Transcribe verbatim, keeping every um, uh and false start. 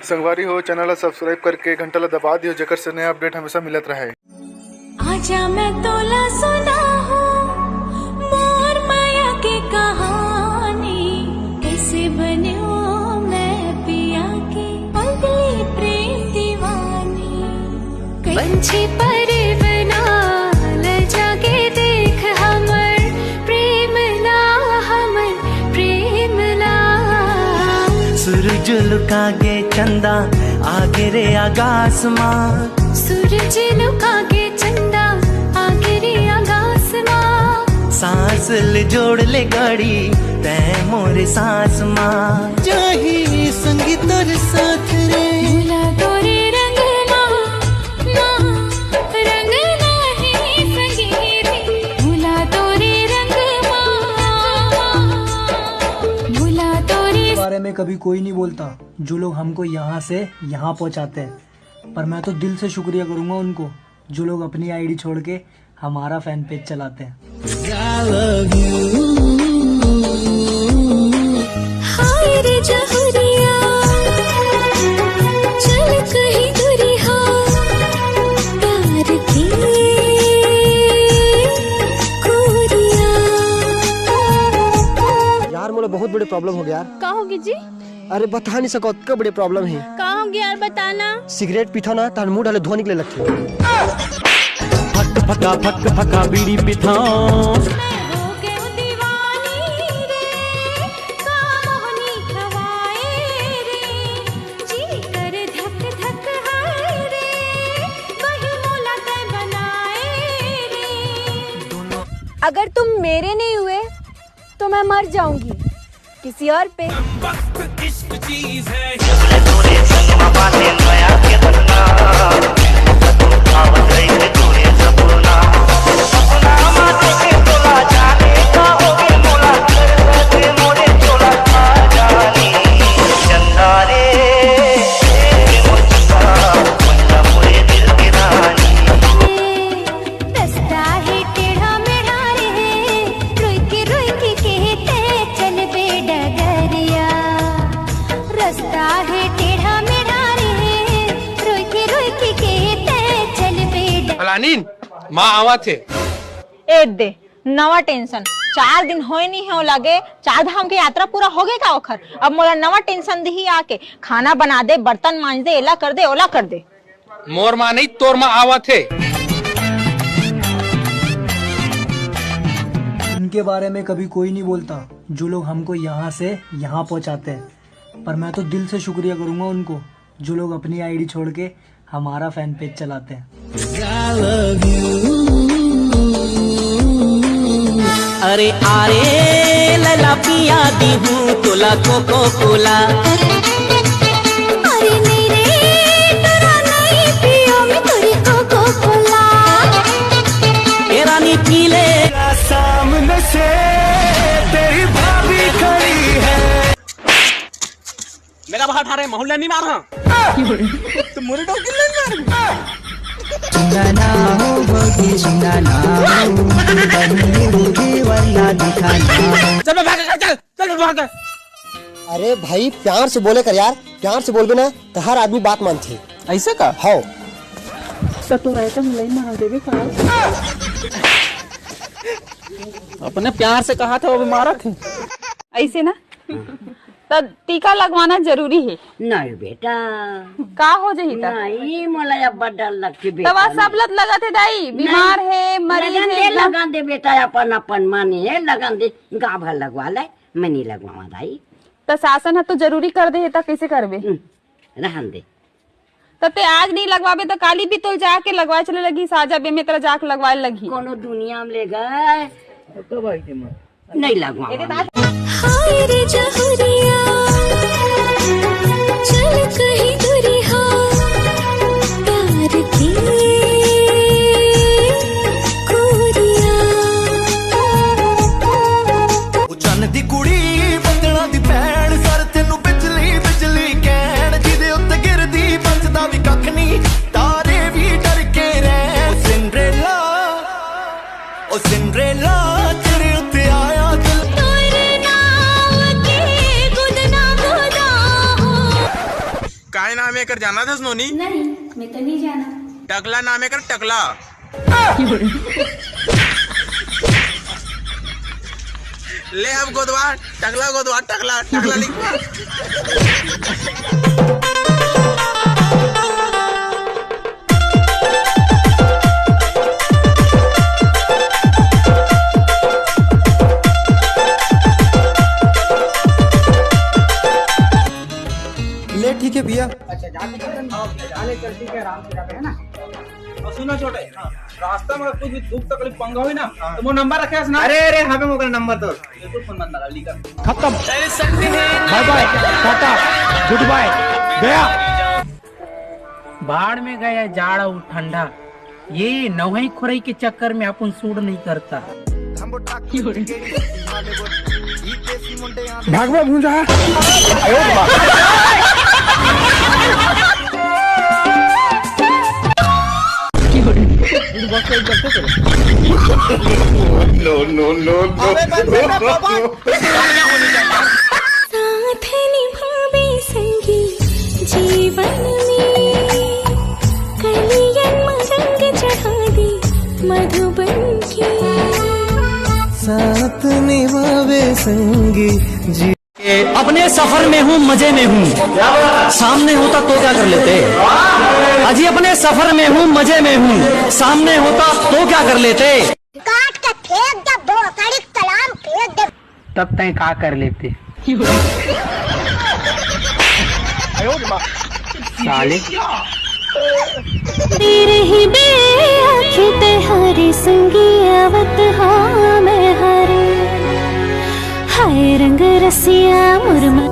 संगवारी हो, चैनल ला सब्सक्राइब करके घंटा ला दबा दियो, जेकर से नया अपडेट हमेशा मिलत रहे। आजा मैं तोला सुनाहूँ मोर माया के कहानी, कैसे बन्यों मैं पिया के पगली प्रेम दीवानी। पंछी परवाना लजा के देख हमर प्रेम ला, हमर प्रेम ला। सूरज लुका गे चंदा आगे रे आगास मा। सूरज लुका गे चंदा आगे रे आगास मा। सांस ले जोड़ ले गाड़ी तै मोरे सांस मा। चाही संगी तोर साथ रे। भुला तोरे रंग मा, मा, रंग नाही संगी रे। भुला तोरे रंग मा, भुला तोरे बारे में कभी कोई नहीं बोलता, जो लोग हमको यहाँ से यहाँ पहुँचाते हैं। पर मैं तो दिल से शुक्रिया करूँगा उनको, जो लोग अपनी आईडी छोड़ के हमारा फैन पेज चलाते हैं। हाय रे जहुरिया, चल कहीं दूरिहा, प्यार की खूरिया। यार, मोला बहुत बड़े प्रॉब्लम हो गया यार। का होगे जी? अरे, बता नहीं सको, इतना बड़े प्रॉब्लम है। का होगे यार, बताना। सिगरेट पीथो ना, तार मुंह डाले धुआं निकले लगथे। फक फका फक फका बीड़ी पिथौं। मैं हो गई दीवानी रे, का मोहनी खवाए रे, जी कर धक धक हाय रे, वही मोला तै बनाए रे। अगर तुम मेरे नहीं हुए तो मैं मर जाऊंगी किसी और पे। रस्ता हे टेढ़ा मेढ़ा रे, रुक रुक के ते चलबे डगरिया। रस्ता हे टेढ़ा मेढ़ा रे, रुक रुक के ते चलबे डगरिया। फलानीन, माँ आवत हे। ए दे, नवा टेंशन। चार दिन होए नहीं हो लगे, चार धाम के यात्रा पूरा हो गए का ओखर? अब मोला नवा टेंशन दिही आके, खाना बना दे, बर्तन मांज दे, एला कर दे, ओला कर दे। मोर माँ नहीं, तोर माँ आवत हे। उनके बारे में कभी कोई नहीं बोलता, जो लोग हमको यहाँ से यहाँ पहुँचाते हैं। पर मैं तो दिल से शुक्रिया करूँगा उनको, जो लोग अपनी आईडी छोड़ के हमारा फैन पेज चलाते हैं। अरे आरे लला पिया दी हूँ तोला कोको कोला। अरे नहीं रे, तोरा नहीं पियो मैं तोरी कोको कोला। ए रानी पी ले। सामने से तेरी भाभी खड़ी है। मेरा बाहर ठा रहे, माहौल नहीं मार रहा। तो मुर्डो की नहीं मार। सुना ना हो भौजी, सुना ना हो, बनी बूढ़ी वाला दिखाना। चल बे, भाग, चल, चल, चल, भाग। अरे भाई, प्यार से बोले कर यार, प्यार से बोलबे ना तो हर आदमी बात मानथे। ऐसे का? हाँ। तो तोरा एकदम लई मार देबे का? अपने प्यार से कहा था, वो भी मारा थे। ऐसे ना? त टीका लगवाना जरूरी हे। नहीं बेटा। का हो जही त? नहीं, मोला अब्बड़ डर लगथे बेटा। तब सब लत लगत हे दाई, बीमार हे, मरीज लगन हे, दे, एकदम। लगन दे बेटा, अपन, अपन माने हे, लगन दे, गाँव भर लगवा ले, मैं नहीं लगवावा दाई। त शासन ह तो जरूरी कर दे हे, त कैसे करबे? हम्म, रहन दे। त ते आज नहीं लगवाबे त काली भी तो जाके लगवाए चले लगी, साजा बे में तेरा जाके लगवाए लगी। कोनो दुनिया में ले गए। तो भाई के माँ। नहीं लगवावा। हाय रे जहुरिया, चल कहीं दूरिहा, प्यार की खूरिया। ओ चन्न दी कुड़ी, बदलां दी भैण, सर तैनू बिजली, बिजली कहण, जिदे उत्ते गिरदी, बचदा भी कख नी, तारे भी डर के रहण। ओ सिंड्रेला, ओ सिंड्रेला, तेरे उत्ते आया दिल। तोरे नाम के गुदना गुदा काय नाम हे एकर, जानत हस नोनी? नहीं, मैं तो नहीं जाना। टकला नाम हे एकर, टकला। ले अब गोदवा, टकला गोदवा, टकला, टकला लिखवा। ले ठीक है भैया। अच्छा, जाके बर्तन धो, जा ले, चल, ठीक है, आराम से जाके, है ना? और सुनो छोटे, हाँ, रास्ता में कुछ भी दुख तकलीफ पंगा होई ना, हाँ। तो वो नंबर रखे हस ना? अरे, अरे, हाँ, पे मोबाइल नंबर तो। बिल्कुल फोन बंद लगा, लिखा। खत्म। बाय बाय, टाटा, गुड बाय, गया। भाड़ में गया जाड़ और ठंडा, ये नवई खुरई के चक्कर में अपन सूट नहीं करता। भागवा भूंजा। No, no, no, no। अरे बंदे का बाबा। साथ निभावे संगी जीवन में, कलियन में रंग चढ़ा दे मधुबन के। साथ निभावे संगी जी। अपने सफर में हूँ, मजे में हूँ, सामने होता तो क्या कर लेते? अजी, अपने सफर में हूँ, मजे में हूँ, सामने होता तो क्या कर लेते? काट के फेंक दे, बोकड़ी कलाम फेंक दे। तब तैं का कर लेते? साले। तेरे ही बेअखी ते हरी संगी आवत हाँ मैं हरे। हाय रंग रसिया मुरमा।